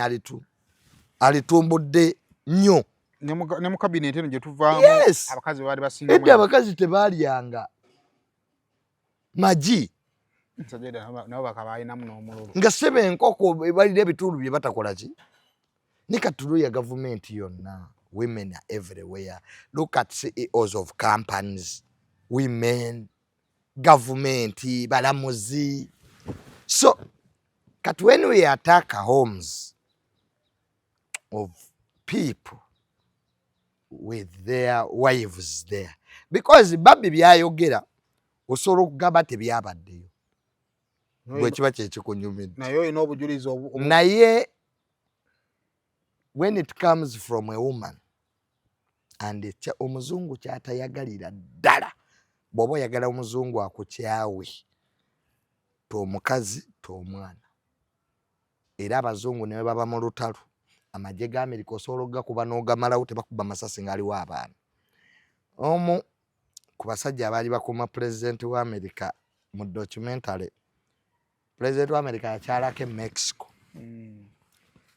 alitumbudde nnyo. Ne mu kabineti eno gye tuvaamu abakazi baali basinga. Edda abakazi tebaalyanga magi. Nabo bakabalinamu n'omululu. Nga seba enkoko balina ebitundu bye batakola ki. Ne katulu ya gavumenti yonna, women are everywhere. Look at CEOs of companies, women, gavumenti, balamuzi. So kati when we attack homes of people with their wives there, because Babi byayogera osobola okugamba tebyabaddeyo bwe kiba kyekikunyumidde. Naye olina obujulizi. Naye when it comes from a woman and omuzungu kyatayagalira ddala, bw'oba oyagala omuzungu akukyawe, tomukazi tomwana. Era abazungu ne baba mu lutalo, amagye ga Amerika osobola okugakuba n'ogamalawo, tebakuba masasi ng'aliwo abaana. Omu ku basajja abaali bakuuma pulezidenti wa Amerika mu documentary, pulezidenti wa Amerika yakyalako e Mexico,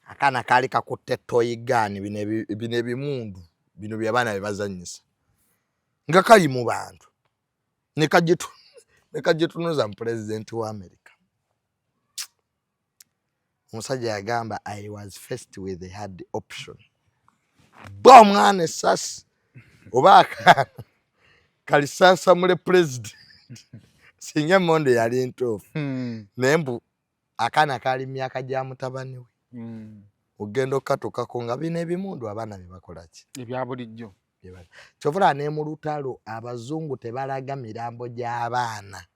akaana kaali kakutte toy gun, bino ebimundu bino byabaana bye bazannyisa, nga kali mu bantu ne kagitunuza mu pulezidenti wa Amerika. Omusajja yagamba, "I was faced with a hard option, ba omwana essasi oba akaana kalisansamule pulezidenti." Singa emmondo yali ntuufu, naye mbu akaana kaali myaka gya mutabani we, ogenda okukatukako nga bino ebimundu abaana bye bakola ki? Ebya bulijjo. Kyova ne mu lutalo abazungu tebalaga mirambo gy'abaana.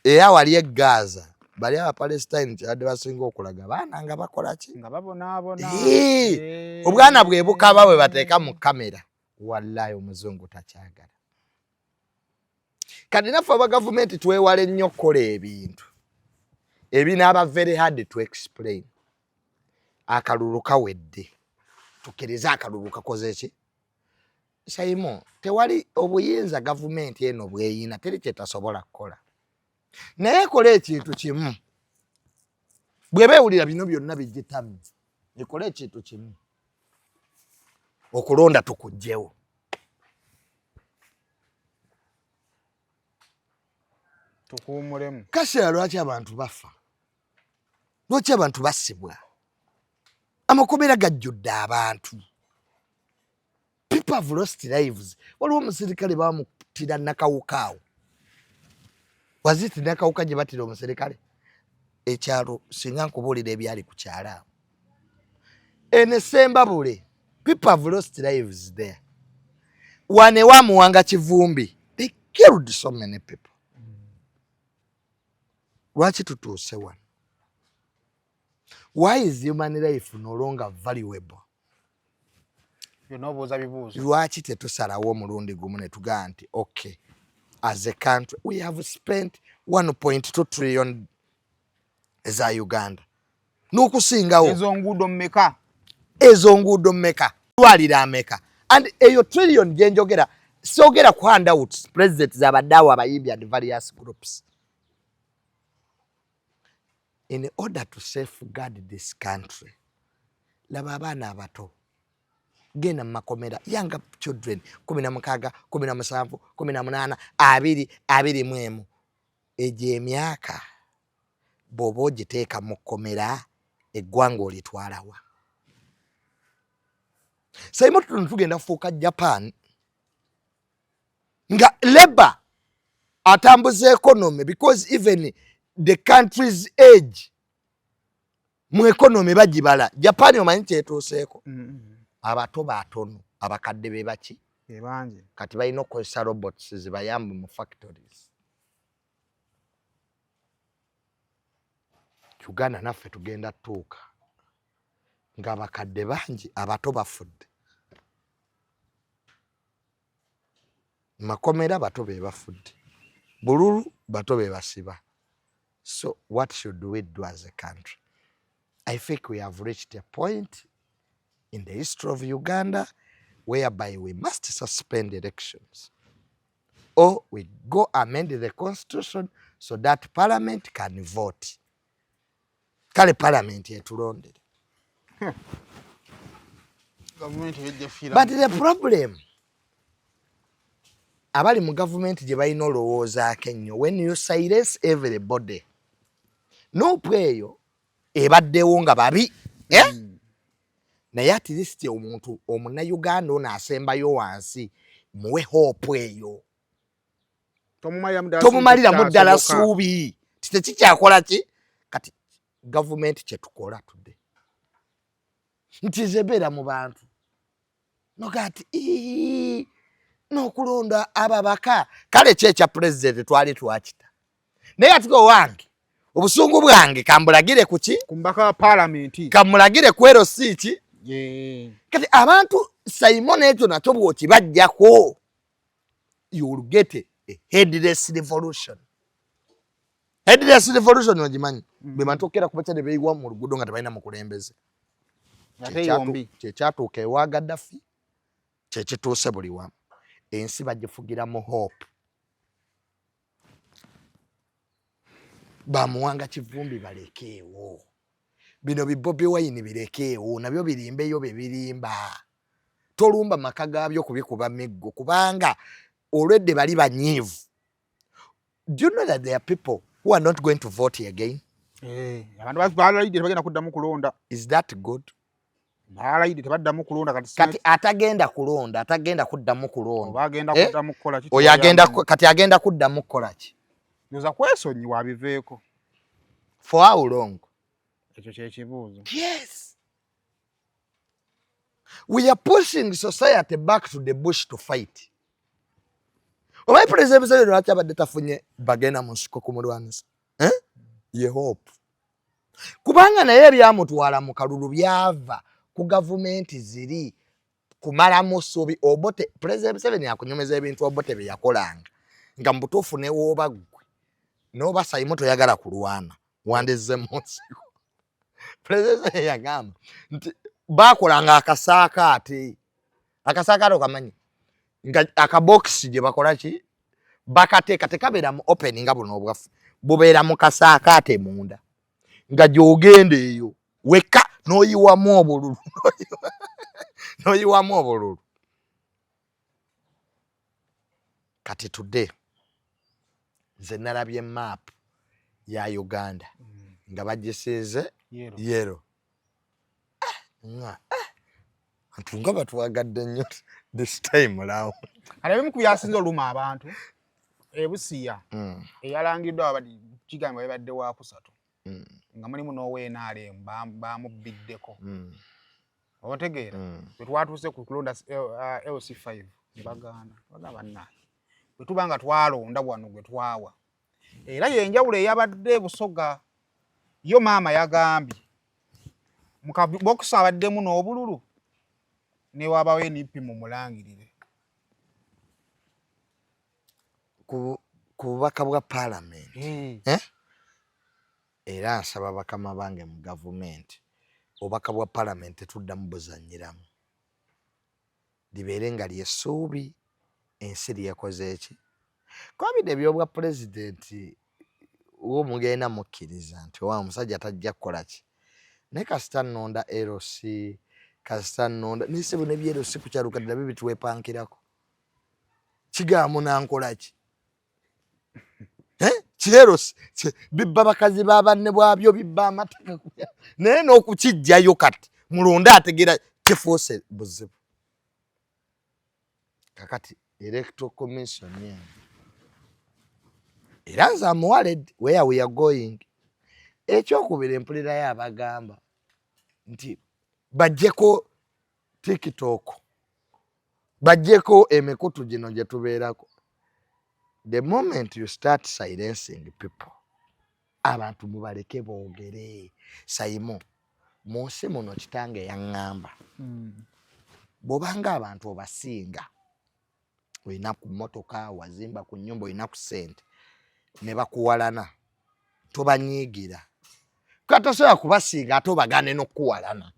Era wali e Gaza bali Abapalestine kyabadde basinga okulaga baana nga bakola ki? Nga babonaabona. Obwana bwe bukaba bwe bateeka mu kamera, wallayi omuzungu takyagala. Kati naffe aba gavumenti twewale nnyo okukola ebintu ebinaaba very hard to explain. Akalulu kawedde, tukkirize akalulu kakoze ki? Saimo, tewali obuyinza gavumenti eno bweyina, teri kyetasobola kukola. Naye ekola ekintu kimu, bweba ewulira bino byonna bigitamye, ekole ekintu kimu, okulonda tukugjewo. Tukuwummulemu. Kaseera lwaki abantu bafa, lwaki abantu basibwa, amakomera gajjudde abantu, people have lost lives. Waliwo omusirikale bamutira Nakawuka awo, waziti Nakawuka gye batira omusirikale ekyalo, singa nkubuulira ebyali ku kyalo awo ene Sembabule, people have lost lives there. Wane wa Muwanga Kivumbi, they killed so many people. Lwaki tutuuse wano? Why is human life no longer valuable? Byonna obuuza bibuuzo. Lwaki tetusalawo omulundi gumu ne tugamba nti okay, as a country we have spent 1.2 trillion eza Uganda n'okusingawo. Ezo nguudo mmeka? Ezo nguudo mmeka, lwaliro ameka? And eyo trillion gyenjogera, sogera ku handouts president zabadde awo abayimbi and various groups. In order to safeguard this country, laba abaana abato, genda mu makomera, younger children, 16, 17, 18, 20, 21, egyo emyaka bw'oba ogiteeka mu kkomera, eggwanga olitwalawa? Saimu tuno tugenda kufuuka Japan, nga labor atambuza economy, because even the country's age mu economy bagibala. Japan omanyi kyetuuseeko? Abato batono, abakadde be baki? Ebangi. Kati balina okukozesa robots zibayambe mu factories. Uganda naffe tugenda tuuka ng'abakadde bangi, abato bafudde makomera, bato be bafudde bululu, bato be basiba. So what should we do as a country? I think we have reached a point in the history of Uganda whereby we must suspend elections or we go amend the constitution so that parliament can vote. Kale parliament etulondere. Gavumenti ejja fiira. But the problem abali mu gavumenti gye balina olowoozaako ennyo, when you silence everybody, NUP eyo ebaddewo nga babi, eh? Naye at least omuntu omunnayuganda ono asembayo wansi muwe hope eyo. Tomumaliramu ddala. Tomumaliramu ddala kyasoboka. Suubi titekikyakola ki? Kati gavumenti kyetukola tudde nti nze beera mu bantu noga nti "Ii, n'okulonda ababaka." Kale ki ekya pulezidenti twali twakita, naye ati owange obusungu bwange kambulagire ku ki? Ku mubaka wa paalamenti. Kamulagire ku ero si ki? Yeah. Kati abantu Simon ekyo nakyo bw'okibajjako, you will get a headless revolution. Headless revolution ogimanyi? Bwe bantu okera kuba kyade beeyiwa mu luguudo nga tebalina mukulembeze. Ate yombi. Kyekyatuuka ewa Gaddafi, kyekituuse buli wamu. Ensi bagifugira mu hope. Bamuwanga Kivumbi balekeewo bino, bi Bobi Wine birekeewo nabyo birimbeyo bye birimba. Tolumba maka gaabyo kubikuba miggo, kubanga olwedde bali banyiivu. Do you know that there are people who are not going to vote again? Eh, abantu balayidde tebagenda kuddamu kulonda. Is that good? Balayidde tebaddamu kulonda kati. Kati atagenda kulonda, atagenda kuddamu kulonda, oba agenda Eh? kuddamu kukola ki? Oyo agenda kati agenda kuddamu kukola ki? Nyoza kwesonyiwa abiveeko. For how long? Ekyo kyekibuuzo. Yes, we are pushing society back to the bush to fight. Omanyi President Museveni lwaki abadde tafunye bagenda mu nsiko kumulwanisa, eh? Ye hope, kubanga naye ebyamutwala mu kalulu byava ku gavumenti ziri kumalamu ssuubi. Obote, President Museveni akunyumeza ebintu Obote bye yakolanga, nga mu butuufu newooba ggwe n'oba Sayimu toyagala kulwana, wandezze mu nsiko. President Museveni yagamba nti bakolanga akasaakaate. Akasaakaate okamanyi? Nga akabokisi gye bakola ki, bakateeka, tekabeera mu open nga buno obwaffe. Bubeera mu kasaakaate munda nga gy'ogenda eyo wekka n'oyiwamu obululu, n'oyiwamu obululu. Kati today nze nalabye map ya Uganda nga bagisiize yellow. Antu nga batwagadde nnyo this time round. Kale ebimu ku byasinze oluma abantu ebusiya eyalangiddwa abadde kigambibwa yabadde wakusatu nga mulimu n'owa NRM bamubbiddeko. Otegeera? Bwe twatuuse ku kulonda LC5 ne bagaana, bagamba bannange bwe tuba nga twalonda wano gwe twawa. Era yenjawulo eyabadde Busoga, yo maama yagambye mu kabokisi abaddemu n'obululu ne wabawo NUP mumulangirire. Ku bubaka bwa paalamenti. Eh? Era nsaba bakama bange mu gavumenti, obubaka bwa paalamenti tetuddamu buzannyiramu, libeere nga lyessuubi ensi lyekoze eki kuba bino ebyobwa pulezidenti wo mugenda mukkiriza nti owa omusajja tajja kukola ki, naye kasita nnonda LC, kasita nnonda naye sebo ne bya LC ku kyalo kati nabyo bitwepankirako, kigamba munankola ki? Kireros bibba bakazi ba banne bwabyo, bibba amataka, naye n'okukijjayo kati mulonde ategeera kifuuse buzibu. Kakati Electoral Commission eno, era nze am worried where we are going. Ekyokubiri, empulirayo abagamba nti bajjeko TikTok, bajjeko emikutu gino gye tubeerako. The moment you start silencing people, abantu mubaleke boogere. Saimo, mu nsi muno kitange yaŋŋamba, bw'obanga abantu obasinga, olina ku mmotoka, wazimba ku nnyumba, olina ku ssente, ne bakuwalana, tobanyiigira. Katosobola kubasinga ate obagaane n'okukuwalana,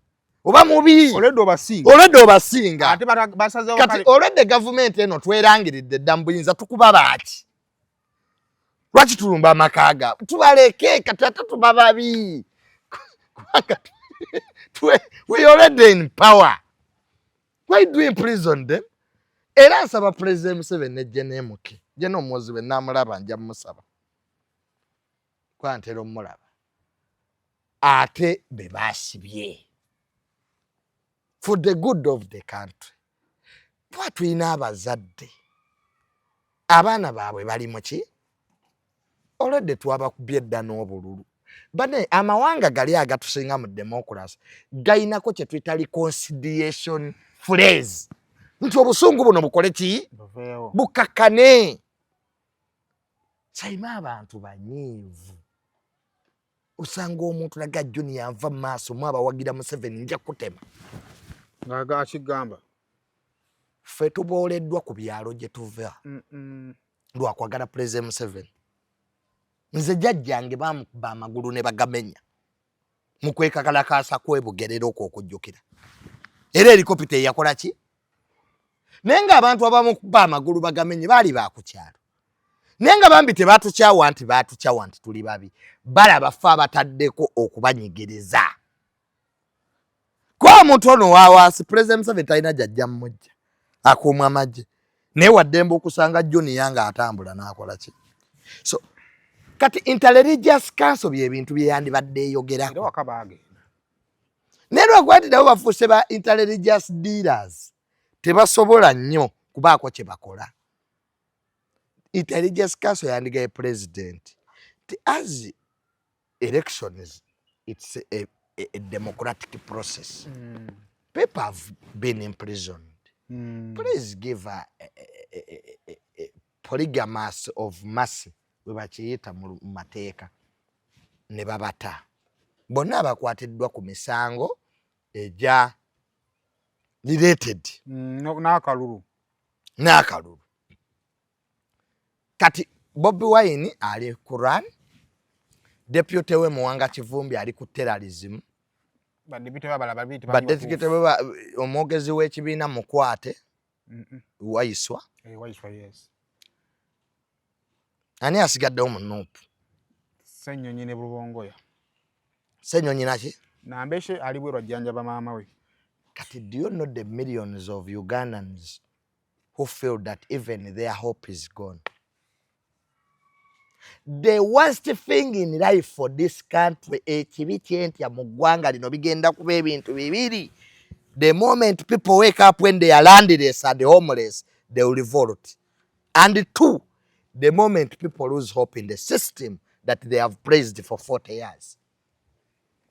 oba mubi. Olwedde obasinga. Olwedde obasinga. Ate basazeewo. Kati olwedde gavumenti eno twerangiridde dda mu buyinza, tukuba baaki? Lwaki tulumba amaka gaabwe? Tubaleke. Kati ate tuba babi kubanga we already in power, why do we imprison them? Era nsaba President Museveni ne Jenemuke jena omuwozi bwe namulaba nja mumusaba kuba ntera omulaba, ate be basibye for the good of the country, kuba tulina abazadde abaana baabwe bali muki olwedde twabakubye edda n'obululu. Bane amawanga gali agatusinga mu democracy gayinako kye tuyita reconciliation phrase, nti obusungu buno bukole ki? Buveewo. Bukakkane. Saima, abantu banyiivu, osanga omuntu laga Junior anva mu maaso mu abawagira Museveni nja kutema. Nga akigamba. Ffe tubooleddwa ku byalo gye tuva lwakwagala President Museveni. Nze jjajjange bamukuba amagulu ne bagamenya mu kwekakalakaasa kwebugerera okwo okujjukira, era erikopita eyakola ki, naye ng'abantu abamukuba amagulu bagamenye baali bakukyalo, naye nga bambi tebatukyawa nti batukyawa nti tuli babi, balaba ffe abataddeko okubanyigiriza. Kuba omuntu ono wawansi, President Museveni talina gyajja mumujja, akuuma amagye, naye waddembe okusanga Junior ng'atambula n'akola ki. So kati Interreligious Council byebintu byeyandibadde era eyogerako. Waka baagenda. Naye lwakuba nti nabo bafuuse ba interreligious dealers, tebasobola nnyo kubaako kye bakola. Interreligious Council yandigaye president nti as elections, it's a democratic process. People have been imprisoned. Please give a polygamous of mercy, bwe bakiyita mu mateeka, ne babata bonna abakwatiddwa ku misango egya related N'akalulu. N'akalulu. Kati Bobi Wine ali Quran, deputy we Muwanga Kivumbi ali ku terrorism. Badepite babala babiri tebamanyi. Badepute batuufu. Omwogezi w'ekibiina mukwate. Waiswa. Eh, Waiswa, yes. Ani asigaddewo mu NUP? Ssenyonyi ne Lubongoya. Ssenyonyi naki? Nambeshe ali bweru ajjanjaba maama we. Kati do you know the millions of Ugandans who feel that even their hope is gone? The worst thing in life for this country, ekibi kyentya mu ggwanga lino, bigenda kuba ebintu bibiri. The moment people wake up when they are landless and homeless, they will revolt. And two, the moment people lose hope in the system that they have praised for 40 years.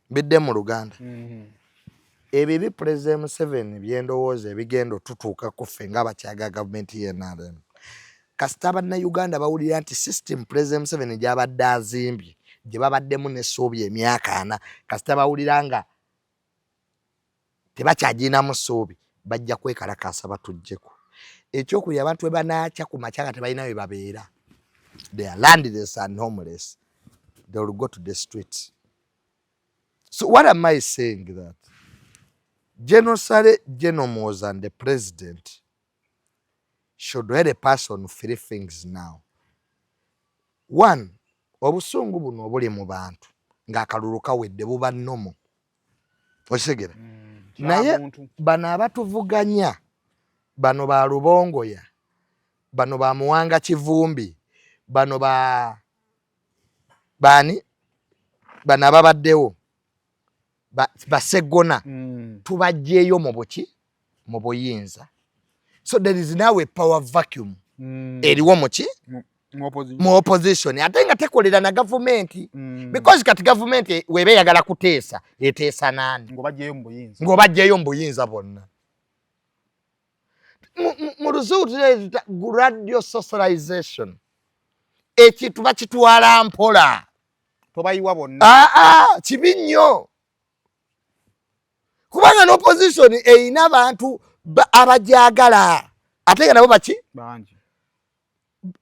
Mbidde mu Luganda. Ebibi President Museveni byendowooza ebigenda otutuuka ku ffe ng'abakyaga gavumenti y'NRM, kasita bannayuganda bawulira nti system President Museveni gy'abadde azimbye, gye babaddemu n'essuubi emyaka 40, kasita bawulira nga tebakyagirinamu ssuubi, bajja kwekalakaasa batuggyeko. Ekyokubiri, abantu bwe banaakya ku makya nga tebalina we babeera, they are landless and homeless, they will go to the streets. So what am I saying? That General Saleh, General Muhoozi and the president should help us on three things now. One, obusungu buno obuli mu bantu ng'akalulu kawedde buba nnomo, okitegeera? Naye bano abatuvuganya, bano ba Lubongoya, bano ba Muwanga Kivumbi, bano ba baani, bano ababaddewo baseggona, tubajjeeyo mu buki, mu buyinza. So there is now a power vacuum eriwo muki, mu opposition, ate nga tekolera na gavumenti, because kati gavumenti weba eyagala kuteesa, eteesa naani? Ng'obajjeeyo mu buyinza bonna. Mu luzungu gradual socialization, ekintu bakitwala mpola. Tobayiwa bonna. Aa, kibi nnyo, kubanga n'opposition erina abantu abajagala, ate nga nabo baki.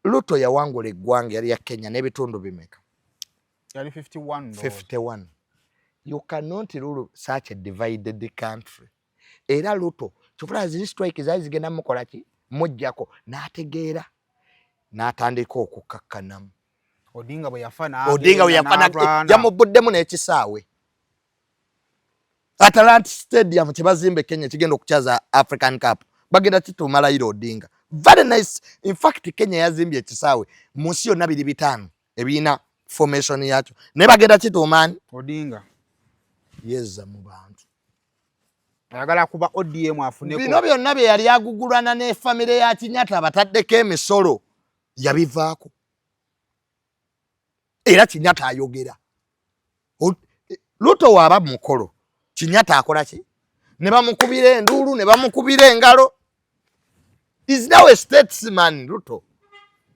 Ruto yawangula eggwanga yali ya Kenya n'ebitundu bimeka? Yali 51. 51. You cannot rule such a divided country. Era Ruto kyofula ziri strike zaali zigenda mukola ki, mujjako, n'ategeera n'atandika okukakkanamu. Odinga bwe yafa. Odinga bwe yafa, yamubuddemu n'ekisaawe Atalanta Stadium kyebazimba e Kenya, kigenda okukyaza African Cup, bagenda kituuma Raila Odinga. Very nice. In fact, Kenya yazimbye ekisaawe mu nsi yonna biri bitaano ebirina formation yakyo, naye bagenda kituumaani? Odinga. Yezza mu bantu. Ayagala kuba ODM afuneko. Bino byonna bye yali agugulana ne famire ya Kinyata bataddeko emisolo, yabivaako. Era Kinyata ayogera, Ruto waaba mukolo, Kinyata akola ki? Ne bamukubira enduulu, ne bamukubira engalo. Is now a statesman, Ruto,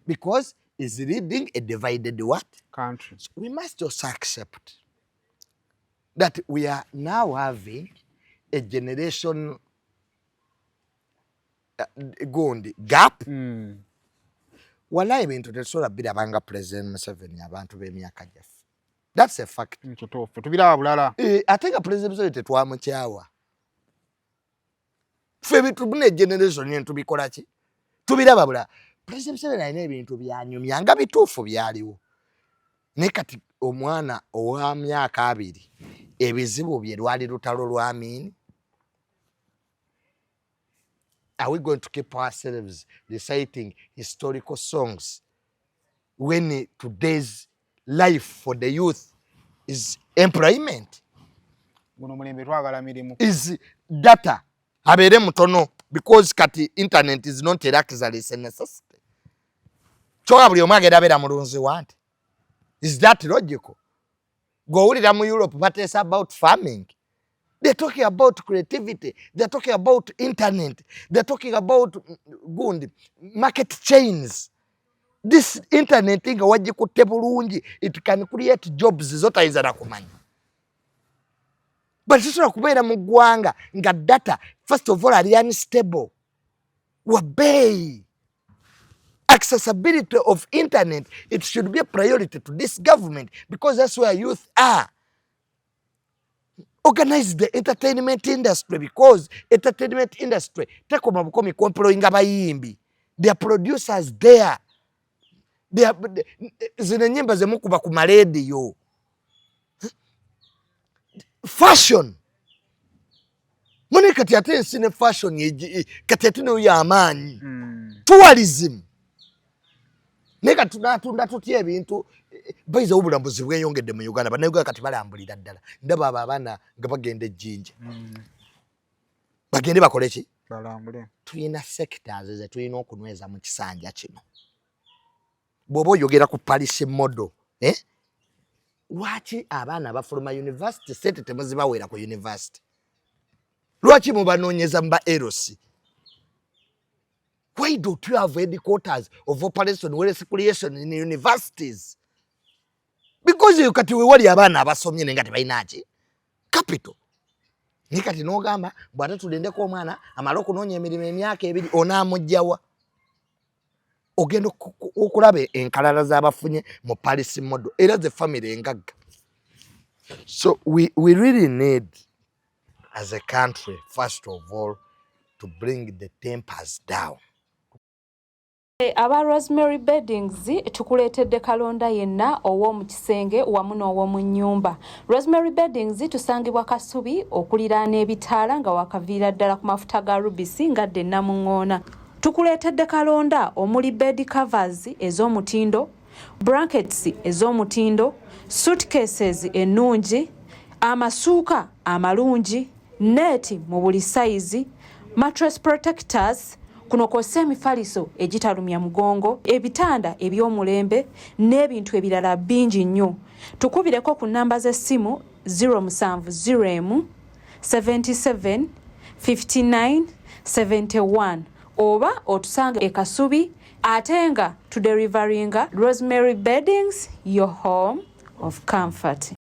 because is leading a divided what? Country. So we must also accept that we are now having a generation gundi gap. Walayi ebintu tetusobola birabanga President Museveni, abantu b'emyaka gyaffe. That's a fact. Kituufu, tubiraba bulala. E, ate nga President Museveni tetwamukyawa ffe, ebintu buna generation eno tubikola ki, tubiraba bulala. President Museveni alina ebintu byanyumya nga bituufu byaliwo, naye kati omwana owa myaka 20 ebizibu bye lwali lutalo lwa Amiini. Are we going to keep ourselves reciting historical songs when today's life for the youth is employment? Guno mulembe twagala mirimu. Is data abeere mutono, because kati internet is not a luxury, it's a necessity. Kyoka buli omu agenda abeera mulunzi wante. Is that logical? Gweowulira mu Europe bateesa about farming, they're talking about creativity, they're talking about internet, they're talking about gundi market chains. This internet nga wagikutte bulungi, it can create jobs zotayinza nakumanya. But kisobola kubeera mu ggwanga nga data first of all ali unstable, wabeeyi. Accessibility of internet, it should be a priority to this government, because that's where youth are. Organize the entertainment industry, because entertainment industry tekoma bukomi ku employinga bayimbi. There are producers there. Zino enyimba zemukuba ku malediyo, fashion mune kati ate ensi ne fashion kati ate nayo yamaanyi. Tourism, naye kati tunatunda tutya ebintu? Baiza obulambuzi bweyongedde mu Uganda. Bannayuganda kati balambulira ddala. Ndaba abo abaana nga bagenda ejjinja. Bagende bakole ki? Balambule. Tulina sectors ze tulina okunyweza mu kisanja kino. Bw'oba oyogera ku parish model, eh? Lwaki abaana bafuluma university sente temuzibaweera ku university? Lwaki mubanoonyeza mu ba LC? Why don't you have headquarters of operation wealth creation in universities? Because kati wewali abaana abasomye naye nga tebalina ki capital. Naye kati n'ogamba bw'ate tulindeko omwana amale okunoonya emirimu emyaka 2, onaamugjawa? Ogenda okulaba enkalala z'abafunye mu parish model, era ze family engagga. So we really need as a country, first of all, to bring the tempers down. Aba Rosemary Beddings tukuleetedde kalonda yenna ow'omu kisenge wamu n'ow'omu nnyumba. Rosemary Beddings tusangibwa Kasubi okuliraana ebitaala, nga wakaviira ddala ku mafuta ga Rubisi nga dde Namuŋŋoona. Tukuleetedde kalonda omuli bed covers ez'omutindo, blankets ez'omutindo, suitcases ennungi, amasuuka amalungi, neeti mu buli sayizi, mattress protectors, kuno kw'ossa emifaliso egitalumya mugongo, ebitanda eby'omulembe n'ebintu ebirala bingi nnyo. Tukubireko ku nnamba z'essimu 0701 77 59 71 oba otusanga e Kasubi, ate nga tudeliveringa. Rosemary Beddings, your home of comfort.